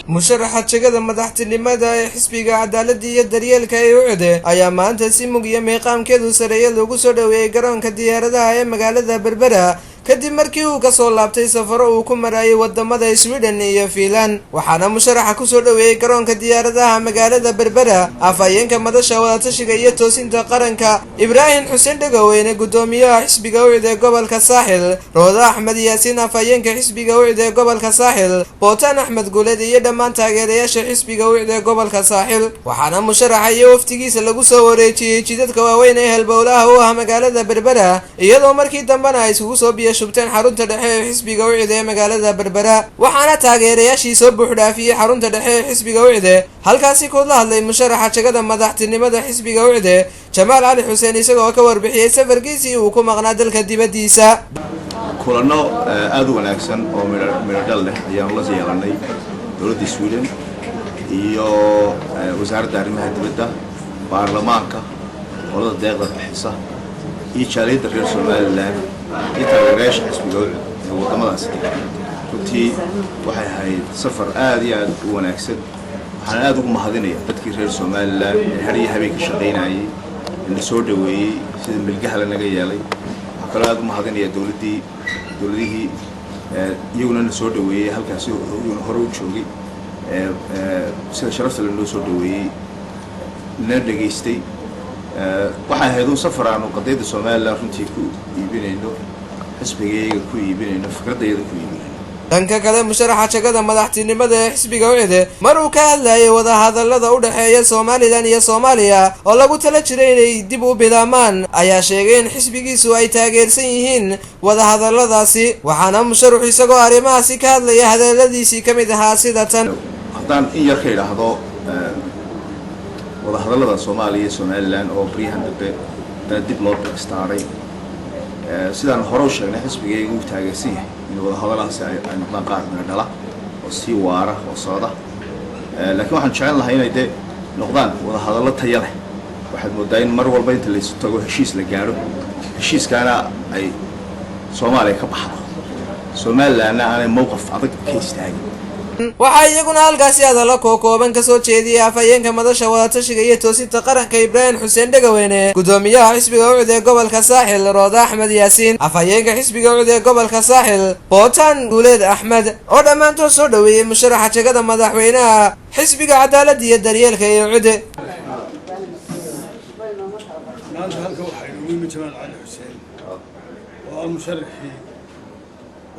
Musharaxa jegada madaxtinimada ee Xisbiga Cadaaladda iyo Daryeelka ee UCID ayaa maanta si mug iyo miiqaamkeedu sareeya loogu soo dhoweeyey garoonka diyaaradaha ee magaalada Berbera, kadib markii uu kasoo laabtay safaro uu ku marayay wadamada Sweden iyo Finland. Waxaana musharaxa kusoo dhoweeyey garoonka diyaaradaha magaalada Berbera afhayeenka Madasha Wadatashiga iyo Toosinta Qaranka, Ibraahim Xuseen Dhegaweyne, gudoomiyaha xisbiga UCID ee gobolka Saaxil, Rooda Axmed Yaasiin, afhayeenka xisbiga UCID ee gobolka Saaxil, Bootaan Axmed Guuleed iyo dhammaan taageerayaasha xisbiga UCID ee gobolka Saaxil. Waxaana musharaxa iyo waftigiisa lagu soo wareejiyey jidadka waaweyn ee halbowlaha u ah magaalada Berbera, iyadoo markii dambena ay isugu soo biyo shubteen xarunta dhexe ee xisbiga UCID ee magaalada Berbera. Waxaana taageerayaashii soo buuxdhaafiyey xarunta dhexe ee xisbiga UCID halkaasi kula hadlay musharaxa jagada madaxtinimada xisbiga UCID, Jamaal Cali Xuseen, isagoo ka warbixiyey safarkiisii uu ku maqnaa dalka dibaddiisa. Kulanno aada u wanaagsan oo midhodhal leh ayaanu la yeelanay dowladda Sweden iyo Wasaaradda Arrimaha Dibadda, baarlamaanka, qolada deeqda bixisa iyo jaaliyadda reer Somaliland iyo taageerayaasha xisbiga UCID ee waddamadaasi degan. Runtii waxay ahayd safar aada iyo aad u wanaagsan. Waxaan aada ugu mahadinaya dadkii reer Somaliland ee har iyo habeen ka shaqaynayay ee na soo dhoweeyey, sida milgaha lanaga yeelay. Waxaan kaloo aada u mahadinaya dowladdii, dowladihii iyaguna na soo dhoweeyey halkaasi, iyaguna hore u joogay, sida sharafta lanoo soo dhoweeyey, na dhegaystay. Waxay ahayd un safar aanu qadiyadda Somaliland runtii ku iibinayno, xisbigayaga ku iibinayno, fikraddayada ku iibinayno. Dhanka kale, musharaxa jagada madaxtinimada ee xisbiga UCID mar uu ka hadlayay wadahadalada u dhexeeya Somaliland iyo Soomaaliya oo lagu tala jiray inay dib u bilaabmaan ayaa sheegay in xisbigiisu ay taageersan yihiin wadahadaladaasi. Waxaana musharaxu isagoo arrimahaasi ka hadlaya hadaladiisii ka mid ahaa sida tan: Haddaan in yar ka idhaahdo wadahadallada Soomaaliya iyo Somaliland oo baryahan dambe haddana dib loo staaray, sidaan hore u sheegnay, xisbigayga uu taageersan yahay in wadahadalladaasi ay noqdaan qaar midho dhala oo sii waara oo socda, laakiin waxaan jecel lahay inay dee noqdaan wadahadallo taya leh. Waxaad moodaa in mar walba inta laysu tago heshiis la gaadho, heshiiskaana ay Soomaaliya ka baxdo, Somalilandna aanay mowqaf adag ka istaagin. Waxaa iyaguna halkaasi hadallo kookooban kasoo jeediyey afhayeenka Madasha Wadatashiga iyo Toosinta Qaranka, Ibraahim Xuseen Dhegaweyne, gudoomiyaha xisbiga UCID ee gobolka Saaxil, Rooda Axmed Yaasiin, afhayeenka xisbiga UCID ee gobolka Saaxil, Bootaan Guuleed Axmed, oo dhammaantood soo dhoweeyey musharaxa jagada madaxweynaha xisbiga Cadaaladda iyo Daryeelka ee UCID. Maanta halka waxaa inoogu yimid Jamaal Cali Xuseen oo ah musharaxii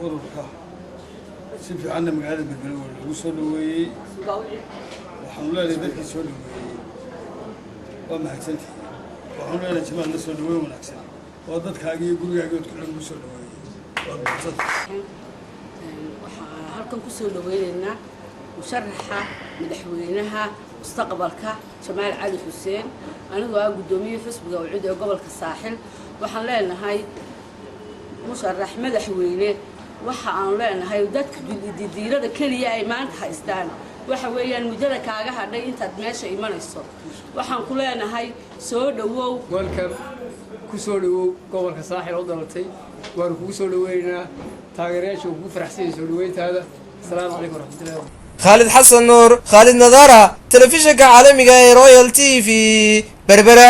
ururka. Si fiicanna magaalada Berbera waa lagu soo dhoweeyey. Waxaanu leenahay dadkii soo dhoweeyey waa mahadsantihiin. Waxaanu leenahay, Jamaal, na soo dhoweyn wanaagsan waa dadkaagii iyo gurigaagii ood ku lagu soo dhoweeyey. Waad mahadsantahay. Waxaan halkan kusoo dhaweynaynaa musharaxa madaxweynaha mustaqbalka, Jamaal Cali Xuseen. Anigoo ah guddoomiye xisbiga UCID ee gobolka Saaxil, waxaan leenahay, musharax madaxweyne, waxa aanu leenahay dadka diirada keliya ay maanta haystaan waxa weeyaan muddada kaaga hadhay intaad meesha imanayso. Waxaan ku leenahay, soo dhowow. Welcome, ku soo dhowow gobolka Saaxil oo dhalatay. Waanu kugu soo dhaweynaynaa, taageerayaasha kugu faraxsan yahay soo dhaweyntaada. Asalaamu calaykum waraxmatullahi. Khaalid Xasan Nuur, Khaalid Nadaara, telefishinka caalamiga ee Royal TV, Berbera.